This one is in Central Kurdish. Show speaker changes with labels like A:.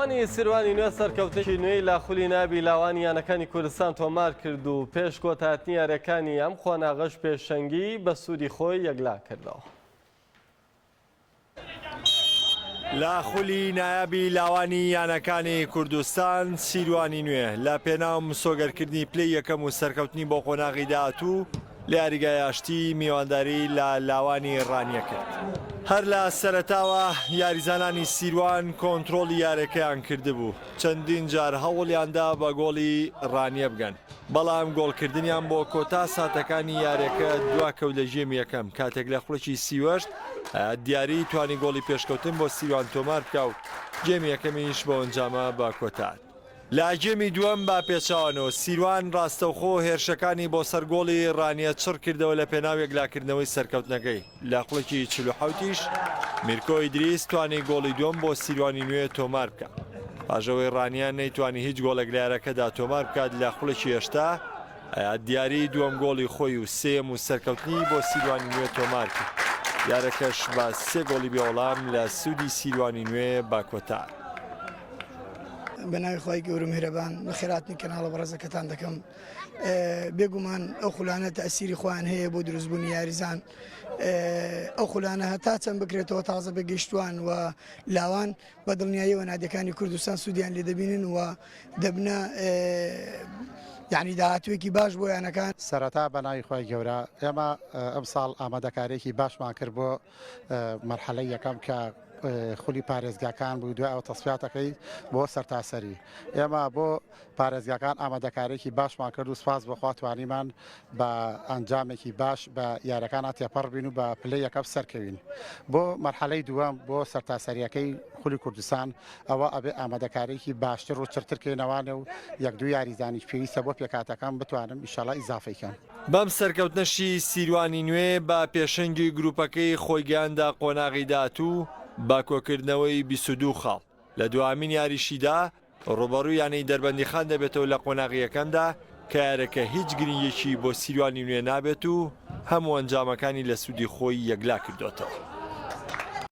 A: لاوانی سیروانی نوێ سەرکەوتنێکی نوێی لە خولی نایابی لاوانی یانەکانی کوردستان تۆمار کرد و پێش کۆتایهاتنی یارییەکانی ئەم قۆناغەش پێشەنگی بە سوودی خۆی یەکلا کردەوە.
B: لە خولی نایابی لاوانی یانەکانی کوردستان سیروانی نوێ لە پێناو مسۆگەرکردنی پلەی یەکەم و سەرکەوتنی بۆ قۆناغی داهاتوو لە یاریگای ئاشتی میوانداری لە لاوانی ڕانیە کرد. هەر لە سەرەتاوە یاریزانانی سیروان کۆنترۆڵی یارەکەیان کردبوو، چەندین جار هەوڵیاندا بە گۆڵی ڕانیە بگەن، بەڵام گۆڵکردنیان بۆ کۆتا ساتەکانی یارەکە دواکەوت لە گێمی یەکەم کاتێک لە خولەکی 38 دیاری توانی گۆڵی پێشکەوتن بۆ سیروان تۆمار بکا و گێمی یەکەمیش بەو ئەنجامە بە کۆتا لە گێمی دووەم بە پێچەوانەوە سیروان ڕاستەوخۆ هێرشەکانی بۆ سەر گۆڵی ڕانیە چڕ کردەوە لە پێناو یەکلاکردنەوەی سەرکەوتنەکەی، لە خولەکی 47 یش میرکۆ ئیدریس توانی گۆڵی دووەم بۆ سیروانی نوێ تۆمار بکات پاش ئەوەی ڕانیە نەیتوانی هیچ گۆڵێک لە یارەکەدا تۆمار بکات لە خولەکی 80 ئەیاد دیاری دووەم گۆڵی خۆی و سێیەم و سەرکەوتنی بۆ سیروانی نوێ تۆمار کرد یارەکەش بە سێ گۆڵی بێوەڵام لە سوودی سیروانی نوێ بە کۆتا.
C: بە ناوی خوای گەورە و میهرەبان بەخێرهاتنی کەناڵە بەڕێزەکەتان دەکەم. بێگومان ئەو خولانە تەئسیری خۆیان هەیە بۆ دروستبوونی یاریزان. ئەو خولانە هەتا چەند بکرێتەوە تازە پێگەیشتووان و لاوان بە دڵنیاییەوە نادیەکانی کوردستان سوودیان لێ دەبینن و دەبنە یعنی داهاتوویەکی باش بۆ یانەکان.
D: سەرەتا بە ناوی خوای گەورە ئێمە ئەمساڵ ئامادەکاریەکی باشمان کرد بۆ مەرحەلەی یەکەم کە خولی پارێزگاکان بوو دوای ئەوە تەسفیاتەکەی بۆ سەرتاسەری ئێمە بۆ پارێزگاکان ئامادەکاریەکی باشمان کرد و سپاس بۆخوا توانیمان بە ئەنجامێکی باش بە یاریەکانا تێپەڕ بین و بە پلەی یەکەم سەرکەوین بۆ مەرحەلەی دووەم بۆ سەرتاسەریەکەی خولی کوردستان ئەوە ئەبێ ئامادەکاریەکی باشتر و چڕتر کەینەوانێ و یەک دوو یاریزانیش پێویستە بۆ پێکهاتەکان بتوانم ئیشەڵا ئیزافەی کەم.
B: بەم سەرکەوتنەشی سیروانی نوێ بە پێشەنگی گروپەکەی خۆی گەیاندە قۆناغی داهاتوو بە کۆکردنەوەی 22 خاڵ، لە دواهەمین یاریشیدا ڕووبەڕووی یانەی دەربەندیخان دەبێتەوە لە قۆناغی یەکەمدا کە یارەکە هیچ گرنگیەکی بۆ سیروانی نوێ نابێت و هەموو ئەنجامەکانی لە سوودی خۆی یەکلا کردۆتەوە.